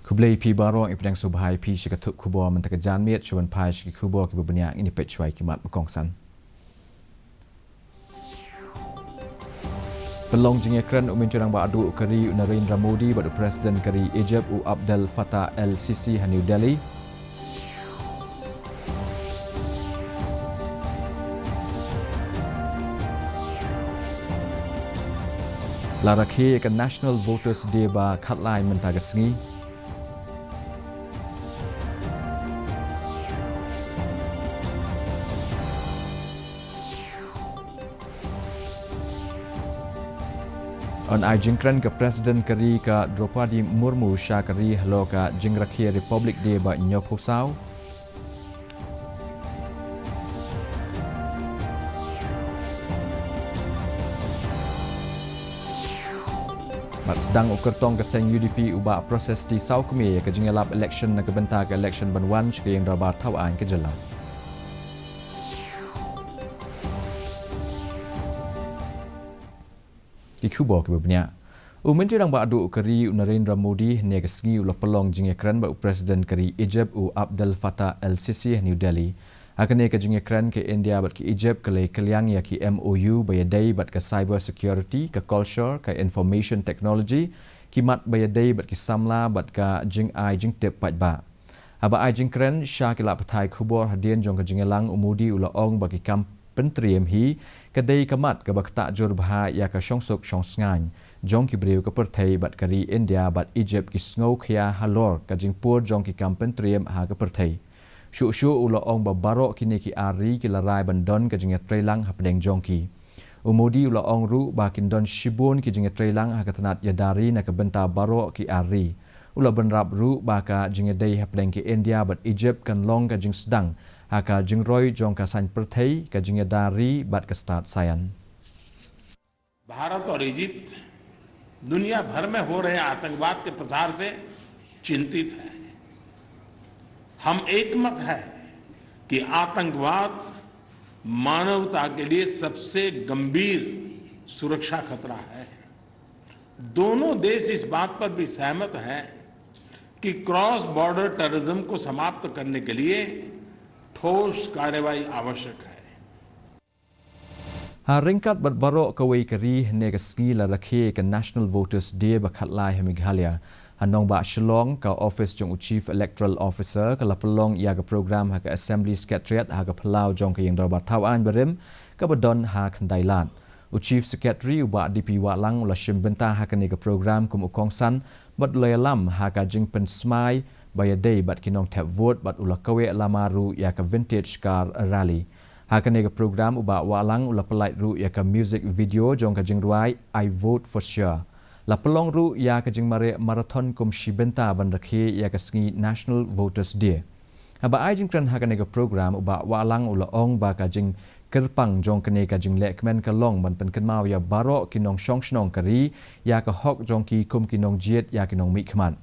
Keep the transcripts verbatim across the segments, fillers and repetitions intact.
Khublei phi baroh, i pdiang sngewbha ïa phi sha ka thup khubor mynta ka janmiet. Shuwa ban phai sha ki khubor kiba bniah, ngin ïa peit shuwa ïa ki mat ba kongsan. Pynlong jingïakren u Myntri Rangbah Duh ka ri u Narendra Modi bad u President ka ri Egypt u Abdel Fattah El Sisi ha New Delhi. La rakhe ïa ka National Voters Day ba khatlai mynta ka sngi. Yn ai jingkren ka President ka ri ka Droupadi Murmu sha ka ri halor ka jingrakhe Republic Day ba hynñiewphew saw. Bad sdang u kyrtong ka seng U D P u Bah Prasesti Sawkmie ïa ka jingïalap election na ka bynta ka election ban wan sha ka ïing dorbar thaw aiñ ka jylla. Ki khubor kiba bniah. U Myntri Rangbah Duh ka ri u Narendra Modi hynne ka sngi u la pynlong jingïakren bad u President ka ri Egypt u Abdel Fattah El Sisi ha New Delhi. Ha kane ka jingïakren, ka India bad ka Egypt ka la ïakylliang ïa ki M O U ba ïadei bad ka cyber security, ka culture, ka information technology, ki mat ba ïadei bad ki samla bad ka jingai jingtip paidbah. Haba ai jingkren sha ki lad pathai khubor hadien jong ka jingïalang, u Modi u la ong ba ki kam pyntriem hi ka dei ka mat kaba ktah jur bha ïa ka shongsuk shongsngaiñ jong ki briew ka pyrthei bad ka ri India bad Egypt ki sngewkhia halor ka jingpur jong ki kam pyntriem ha ka pyrthei. Shuh shuh u la ong ba baroh kine ki ar ri ki la rai ban don ka jingïatreilang hapdeng jong ki. U Modi u la ong ruh ba kin don shibun ki jingïatreilang ha ka tnat ïada ri na ka bynta baroh ki ar ri. U la bynrap ruh ba ka jingïadei hapdeng ka India bad Egypt kan long ka jingsdang ha ka jingroi jong ka saiñ pyrthei, ka jingïada ri bad ka stad saian. भारत और इजिप्ट दुनिया भर में हो रहे आतंकवाद के प्रसार से चिंतित है। हम एकमत है कि आतंकवाद मानवता के लिए सबसे गंभीर सुरक्षा खतरा है। दोनों देश इस बात पर भी सहमत हैं कि क्रॉस बॉर्डर टेररिज्म को समाप्त करने के लिए ठोस कार्रवाई आवश्यक है। Ha ryngkat bad baroh kawei ka ri, hynne ka sngi la rakhe ka National Voters Day ba khatlai ha Meghalaya. Ha nongbah Shillong, ka office jong u Chief Electoral Officer ka la pynlong ïa ka program ha ka Assembly Secretariat ha ka phyllaw jong ka ïing dorbar thaw aiñ barim kaba don ha Khyndailad. U Chief Secretary u Bah D P Wahlang u la shim bynta ha kane ka program kum u kongsan bad u la ïalam ha ka jingpynsmai ba ïadei bad ki nongthep vote bad u la kaweh lama ruh ïa ka Vintage Car Rally. Ha kane ka program u Bah Wahlang u la pynlait ruh ïa ka music video jong ka jingrwai I Vote for Sure. La pynlong ruh ïa ka jingmareh marathon kum shi bynta ban rakhe ïa ka sngi National Voters Day. Haba ai jingkren ha kane ka program, u Bah Wahlang u la ong ba ka jingkyrpang jong kane ka jinglehkmen ka long ban pynkynmaw ïa baroh ki nongshong shnong ka ri ïa ka hok jong ki kum ki nongjied ïa ki nongmihkhmat.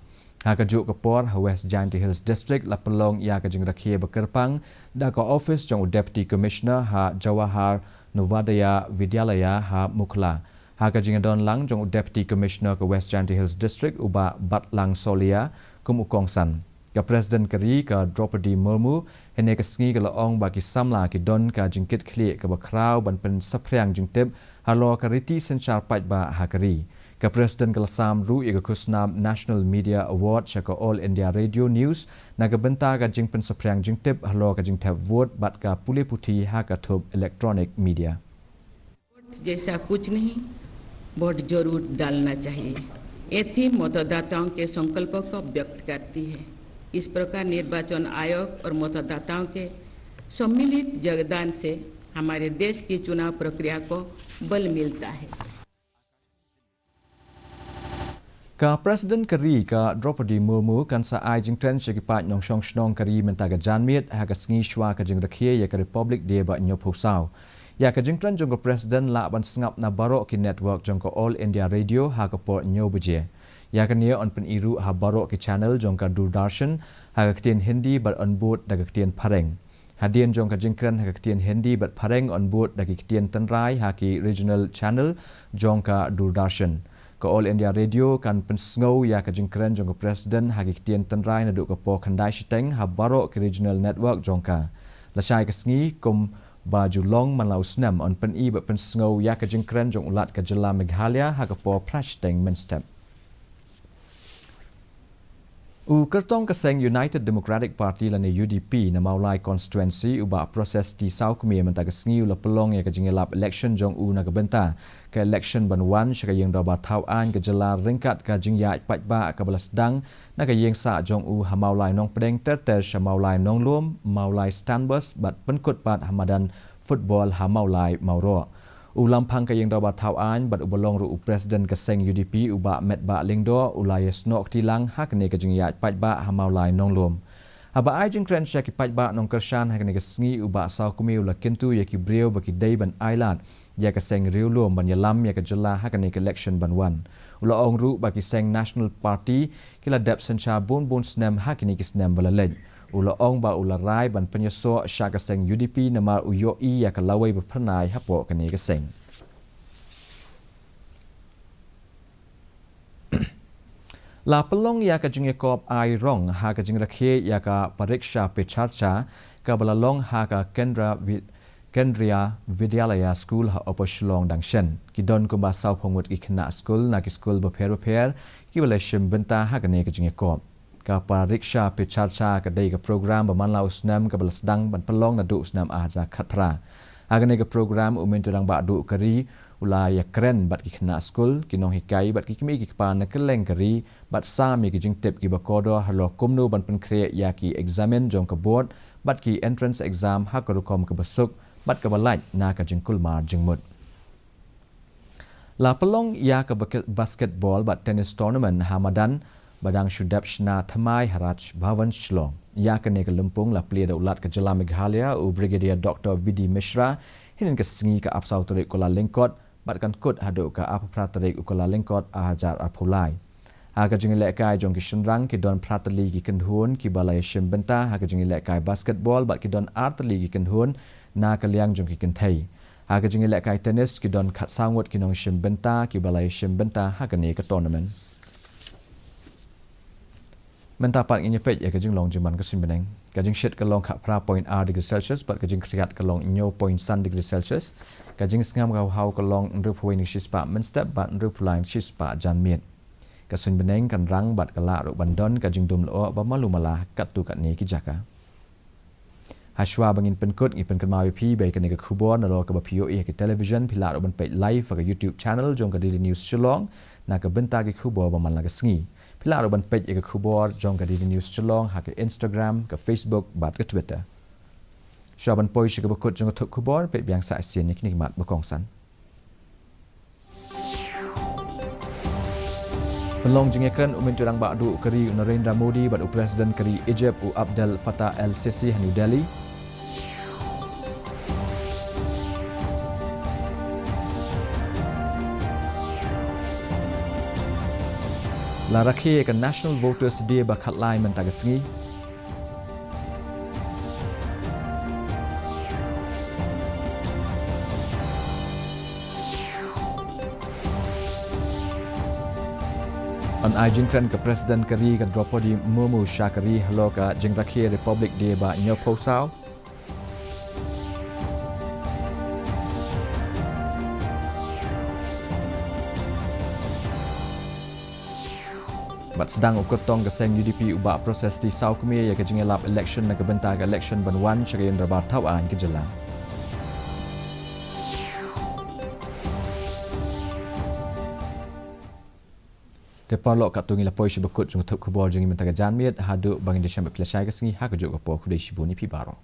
Ha kajuh ka por, ha West Jaintia Hills District la pynlong ïa ka jingrakhe ba kyrpang da ka office jong u Deputy Commissioner ha Jawahar Navodaya Vidyalaya ha Mukhla. Ha ka jingdon lang jong u Deputy Commissioner ka West Jaintia Hills District u Bah Batlang Solia kum u kongsan. Ka President ka ri ka Droupadi Murmu hynne ka sngi ka la ong ba ki samla ki don ka jingkitkhlieh kaba khraw ban pynsaphriang jingtip halor ka riti synshar paidbah ha ka ri. Ka President ka la sam ruh ïa ka khusnam National Media Award sha ka All India Radio News na ka bynta ka jingpynsaphriang jingtip halor ka jingthep vote bad ka pule puthi ha ka thup electronic media. वोट जैसा कुछ नहीं, वोट जरूर डालना चाहिए। ये थीम मतदाताओं के संकल्पों को व्यक्त करती है। इस प्रकार निर्वाचन आयोग और मतदाताओं के सम्मिलित योगदान से हमारे देश की चुनाव प्रक्रिया को बल मिलता है। Ka President ka ri ka Droupadi Murmu kan sa ai jingkren sha ki paid nongshong shnong ka ri mynta ka janmiet ha ka sngi shuwa ka jingrakhe ïa ka Republic Day ba hynñiewphew saw. Ïa ka jingkren jong ka President lah ban sngap na baroh ki network jong ka All India Radio ha ka por hynñiew baje. Ïa kane yn pyni ruh ha baroh ki channel jong ka Doordarshan ha ka ktien Hindi bad yn bud da ka ktien Phareng. Hadien jong ka jingkren ha ka ktien Hindi bad Phareng yn bud da ki ktien tynrai ha ki regional channel jong ka Doordarshan. Ka All India Radio kan pynsngew ïa ka jingkren jong ka President ha ki ktien tynrai naduh ka por khyndai shiteng ha baroh ki regional network jong ka. Lashai ka sngi, kumba ju long man la u snem, yn pyni bad pynsngew ïa ka jingkren jong u Lat ka jylla Meghalaya ha ka por phra shiteng mynstep. U kyrtong ka seng United Democratic Party lane U D P na Mawlai constituency, u Bah Proses T Sawkmie, mynta ka sngi u la pynlong ïa ka jingïalap election jong u na ka bynta ka election ban wan sha ka ïingdorbar thaw aiñ ka jylla ryngkat ka jingïaid paidbah kaba la sdang na ka ïingsah jong u ha Mawlai Nongpdeng ter ter sha Mawlai Nonglum, Mawlai Stanbus bad pynkut pat ha madan football ha Mawlai Mawroh. U lamphang ka ïingdorbar thaw aiñ bad uba long ruh u President ka seng U D P, u Bah Metbah Lyngdoh, u la ïasnoh kti lang ha kane ka jingïaid paidbah ha Mawlai Nonglum. Haba ai jingkren sha ki paidbah nongkyrshan ha kane ka sngi, u Bah Sawkmie u la kyntu ïa ki briew ba ki dei ban ailad ïa ka seng riewlum ban ïalam ïa ka jylla ha kane ka election ban wan. U la ong ruh ba ki seng National Party ki la dep synshar bun bun snem ha kine ki snem ba la leit. U la ong ba u la rai ban pynïasoh sha ka seng U D P namar u ïohi ïa ka lawei ba phyrnai hapoh kane ka seng. La pynlong ïa ka jingïakop ai rong ha ka jingrakhe ïa ka Pariksha Pe Charcha kaba la long ha ka Kendra Vi-, Kendriya Vidyalaya School ha Upper Shillong dang shen. Ki don kumba sawphew ngut ki khynnah skul na ki skul bapher bapher kiba la shim bynta ha kane ka jingïakop. Ka Pariksha Pe Charcha ka dei ka program ba man la u snem kaba la sdang ban pynlong naduh u snem ar hajar khatphra. Ha kane ka program u Myntri Rangbah Duh ka ri u la ïakren bad ki khynnah skul, ki nonghikai bad ki kmie ki kpa na kylleng ka ri bad sam ïa ki jingtip kiba kordor halor kumno ban pynkhreh ïa ki eksamin jong ka board bad ki entrance exam ha ka rukom kaba suk bad kaba lait na ka jingkulmar jingmut. La pynlong ïa ka bak-, basketball bad tennis tournament ha madan ba dang shu dep shna thymmai ha Raj Bhavan Shillong. Ïa kane ka lympung la plie da u Lat ka jylla Meghalaya u Brigadier Doctor V D Mishra, hynnin ka sngi ka arphew saw tarik Kyllalyngkot bad kan kut haduh ka arphew phra tarik u Kyllalyngkot ar hajar arphew lai. Ha ka jingïalehkai jong ki shynrang ki don phra tylli ki kynhun kiba la ïashim bynta ha ka jingïalehkai basketball bad ki don ar tylli ki kynhun na ka liang jong ki kynthei. Ha ka jingïalehkai tennis ki don khatsaw ngut ki nongshim bynta kiba la ïashim bynta ha kane ka tournament. Mynta pat ngin ïa peit ïa ka jinglong jingman ka suiñ bneng. Ka jingshit ka long khatphra point ar degree Celsius bad ka jingkhriat ka long hynñiew point san degree Celsius. Ka jingsngap ka haw ka long hynriewphew wei na ka shispah mynstep bad hynriewphew lai na ka shispah janmiet. Ka suiñ bneng kan rang bad ka lah ruh ban don ka jingdum lyoh ba malu mala katto katne ki jaka. Hashwa ba ngin pynkut, ngi pynkynmaw ïa phi ba ïa kane ka khubor nalor kaba phi ïohi ha ki television phi lah ruh ban peit live ha ka YouTube channel jong ka DD News Shillong na ka bynta ki khubor ba man la ka sngi. Phi lah ruh ban peit ïa ka khubor jong ka DD News Shillong ha ka Instagram, ka Facebook bad ka Twitter. Shuwa ban poi sha kaba kut jong ka thup khubor, peit biang sa shisien ïa kine ki mat ba kongsan. Pynlong jingïakren u Myntri Rangbah Duh ka ri u Narendra Modi bad u President ka ri Egypt u Abdel Fattah El Sisi ha New Delhi. La rakhe ïa ka National Voters Day ba khatlai mynta ka sngi. Yn ai jingkren ka President ka ri ka Droupadi Murmu sha ka ri halor ka jingrakhe Republic Day ba hynñiewphew saw. Bad sdang u kyrtong ka seng UDP u Bah Proses T Sawkmie ïa ka jingïalap election na ka bynta ka election ban wan sha ka ïing dorbar thaw aiñ ka jylla. Te paralok, katto ngi la poi sha ba kut jong ka thup khubor jong ngi mynta ka janmiet, haduh ba ngin ïashem bad phi lashai ka sngi ha kajuh ka por, khublei shibun ïa phi baroh.